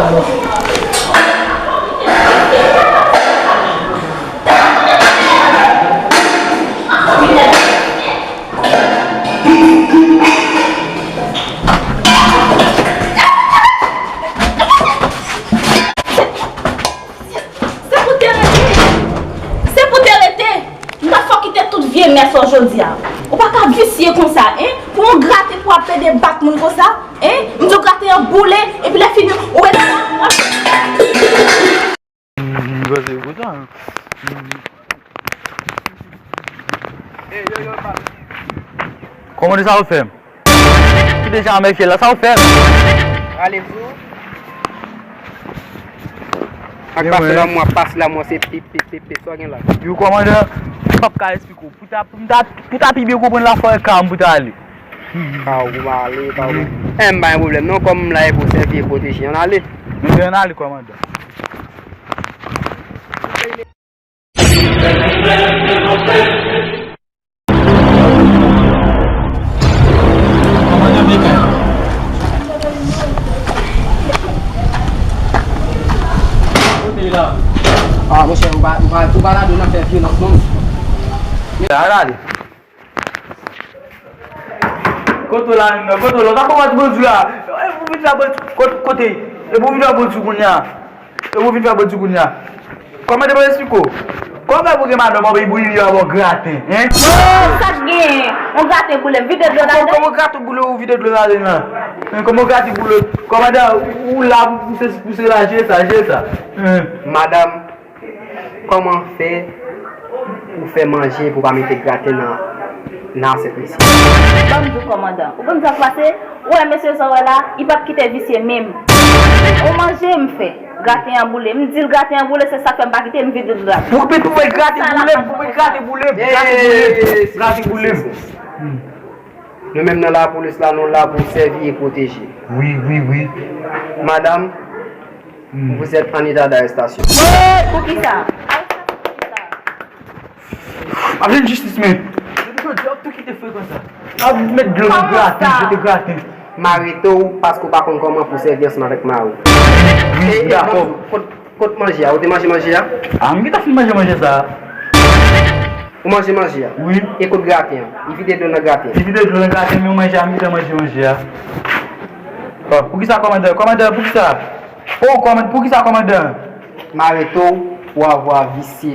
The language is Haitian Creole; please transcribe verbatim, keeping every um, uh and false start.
Se pou te rete. Se pou te rete. M ta fè w kite tout vye mès ou jodi a. Ou pa ka visye konsa, en? Pou yon graten pou ap pede bat moun konsa, en? M di w graten an boule, epi lè fini, ou ret. Kòman de sa ou fè m? Ki deja mèche la, sa ou fè m? Rale pou. Ak pase lanmou, ap pase lanmou, se pip, pip, pip, pip, sa w gen la? Yo, kòmandan, m p ap ka esplike w. Pou ta, pou ta, pou ta pi byen konprann la, fò e ka m pou ta ale. Ka w pou m ale, ka w pou. Eh, m pa gen pwoblèm, non, kòm m la e pou sèvi e pwoteje, ann ale. Ebyen, ann ale, kòmandan. Ah, monchè, ou pa, ou pa, ou pa ladan nan fè vyolans, non. Ala li. Kote w la menm nan? Kote w la? Ou pa konprann bandi la? E pou vin fè bandi, kote, kote? E pou vin fè bandi kounye a? E pou vin fè bandi kounye a? Kòmandan, mwen esplike w. Kòman pou gen madanm anba bouyi li anba graten, en? Sa k genyen? On graten boule m, vide dlo ladan. Kòman graten boule ou vide dlo ladan la? En, kòman graten boule? Kòmandan, ou la pou pouse, pouse la, jere sa, jere sa. En. Madanm, kòman fè ou fè manje pou pa mete graten nan, nan asyèt mesye? Ban m di w, kòmandan. Ou konn sa k pase? Ou wè mesye sa w wè la, li p ap kite visye menm. On manje m fè. Graten an boule. M di l graten an boule, se sa k fè m pa kite, m vide l graten. Pou, pou, pou graten boule, pou graten boule, graten boule, graten boule. Nou menm nan lapolis la, nou la pou sèvi e pwoteje. Wi, wi, wi. Madanm, vous êtes en état d'arrestation. Poukisa? Arestasyon poukisa? Ap jwenn jistis, men. Jodi a, w ap tou kite frekan sa. Ap met dlo nan graten, jete graten. M arete w paske w pa konn kòman pou sèvi ansanm avèk mari w. Wi, dakò. Kot, kot manje a? Ou te manje manje a? A, m gentan fin manje manje sa. Ou manje manje a? Wi. E kot graten an? Li vide dlo nan graten. Li vide dlo nan graten, men manje a, m gentan manje manje a. Bon, poukisa kòmandan? Kòmandan, poukisa? Oh, kòmandan, poukisa kòmandan? M arete w pou avwa visye.